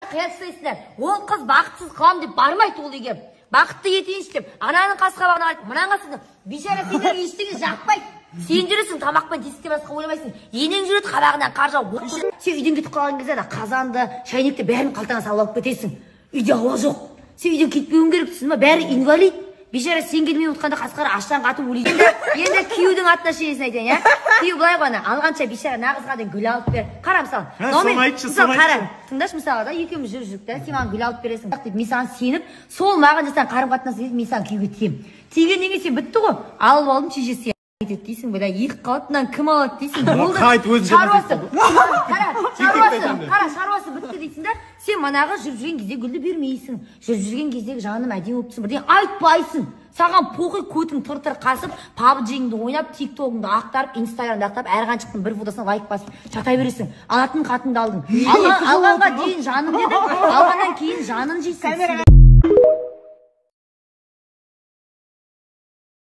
Қия тастайсыңдар. Ол қыз бақытсыз қыламын деп бармайды ол үйге. Бақытты етейінші деп, ананың қас қабағына қарайды, мынаның қасына. Бейшара сендерге ештеңе жақпайды. Сен жүресің, тамақпен тесіктен басқа ойламайсың. Енең жүреді, қабағынан қар жауып. Сен үйден кетіп қалған кезде ана қазанды, шәйнекті бәрін қалтаңа салып алып кетесің. Үйде ауа жоқ. Сен үйден кетпеуің керек, түсіндің ба? Бәрі инвалид. Бейшара сен келмей отқанда қасқыр аштан қатып өледі. Енді күйеудің отношениесін айтайын, иә? Күйеу былай ғой, ана алғанша бейшара нағызға дейін гүл алып бер. Қара, мысалы. Соны айтшы, соны Қара, айтшы. Тыңдашы, мысалға да, екеуміз жүріп жүрдік та, сен маған гүл алып бересің деп, мен саған сеніп, сол маған жасаған қарым қатынас кезде мен саған күйеуге тиемін. Тигеннен кейін сен бітті ғой. Алып алдым, шешесі етеді дейсің, бля, екі қалады, мынаны кім алады дейсің. Болды. Қайтып өзің Шаруасы. Қара, шаруасы, айтамын. Қара, шаруасы бітті дейсің да, сен манағы жүріп жүрген кезде гүлді бермейсің. Жүріп жүрген кездегі жаным әдемі болып тұрсың, бірдеңе айтпайсың. Саған похуй, көтің тыр-тыр қасып, PUBG-іңді ойнап, TikTok-ыңды ақтарып, Инстаграмды ақтарып, әр қаншықтың бір фотосына лайк басып жата бересің. Алатын қатынды алдың. Алғанға дейін жаным дедің, алғаннан кейін жанын жейсің.